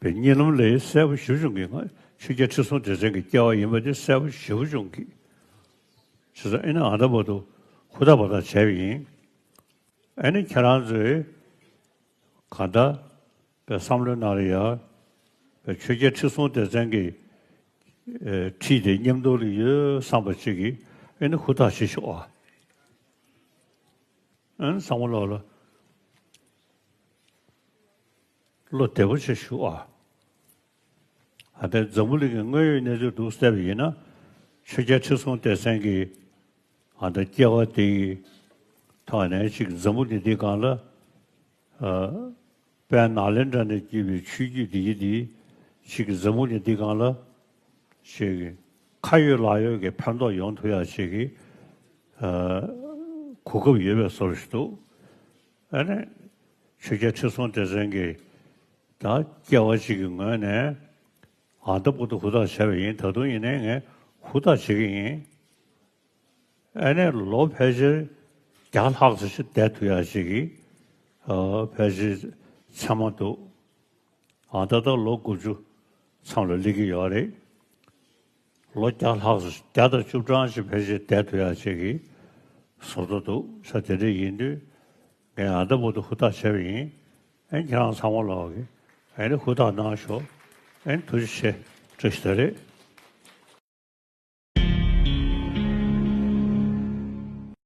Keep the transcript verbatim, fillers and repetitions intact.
པའི་གཉིད་ལམ་ལས་གསལ་པོ་ཞེ་པོ་བྱུང་གི། ང་ཆོས་རྒྱལ་ཁྲི་སྲོང་ལྡེ་བཙན་གྱི་སྐྱེ་བ་ཡིན་པ་དེ་གསལ་པོ་ཞེ་པོ་བྱུང་གི། བྱས་ཙང་ཨེ་ནི་ཨ་ད་བར་དུ་ཧུར་ཐག་འབད་ཐག་བྱས་པ་ཡིན། ཨེ་ནི་ཁྱེད་རང་ཚོས་གང་ལྟར་པའི་བསམ་བློའི་ནང་ལ་ཡ། པའི་ཆོས་རྒྱལ་ཁྲི་སྲོང་ལྡེ་བཙན་གྱི་ཨེ་ཁྲིད་དེ་མཉམ་དུ་ལ་ཡོད་བསམ་པ་ཅིག་གིས་ཨེ་ནི་ཧུར་ཐག་བྱེད་ཤོག་ཨ། ཨེ་ནི་ཚང་མ་ལོག་ལ་བློ་བདེ་པོ་བྱེད་ཤོག་ཨ། ཨ་ད་འཛམ་བུ་གླིང་གི་དངོས་ཡོད་གནས་ཚུལ་འདུག་བལྟས་པ་ཡིན་ན། ཆོས་རྒྱལ་ཁྲི་སྲོང་ལྡེ་བཙན་གྱི་ཨ་ད་སྐྱེ་བ་དེའི་ཐོག་ནས་ཅིག་འཛམ་བུ་གླིང་འདིའི་སྒང་ལ། ཨ་དཔལ་ནཱ་ལེནྡྲ་ནས་བརྒྱུད་པའི་ཆོས་བརྒྱུད་འདི་ཡི་འདི་ཅིག་འཛམ་བུ་གླིང་འདིའི་སྒང་ལ་ཅིག་ཁ་ཡོད་ལག་ཡོད་ཀྱི་ཕན་ཐོགས་ཡོང་ཐུབ་ཡ་ཅིག་གི་ཨ་གོ་སྐབས་ཡོད་པའི་བཟོ་འདྲ་ཞིག་འདུག་ཨ་ནི་ཆོས་རྒྱལ་ཁྲི་སྲོང་ལྡེ་བཙན་གྱི་ད་སྐྱེ་བ་གཅིག་གི་ངོས་ནས་ཨ་ད་བར་དུ་ཧུར་ཐག་བྱས་པ་ཡིན། ད་དུང་ཡིན་ནའི་ངས་ཧུར་ཐག་བྱེད་ཀྱི་ཡིན། ཨ་ནི་ལོ་ཕལ་ཆེར་བརྒྱ་ལྷག་ཙམ་ཞིག་བསྡད་ཐུབ་ཡ་ཅིག་གི་ཨ་ཕལ་ཆེར་མཚན་མ་འདུག་ཨ་ད་ལྟ་ལོ་དགུ་བཅུ་མཚམས་ལ་སླེབས་ཀྱི་ཡོད་རེད། ལོ་བརྒྱ་ལྷག་ཙམ་བརྒྱ་དང་བཅུ་གྲངས་ཤིག་ཕལ་ཆེར་བསྡད་ཐུབ་ཡ་ཅིག་གི་བཟོ་འདྲ་འདུག་ས། དེ་འདྲ་ཡིན་དུས་ངས་ཨ་ད་བར་དུ་ཧུར་ཐག་བྱས་པ་ཡིན། ཨ་ནི་ཁྱེད་རང་ཚང་མ་ལོག་གིས་ཨ་ནི་ཧུར་ཐག་གནང་ཤོག་ཨ་ནི་ཐུགས་རྗེ་ཆེ། བཀྲ་ཤིས་བདེ་ལེགས།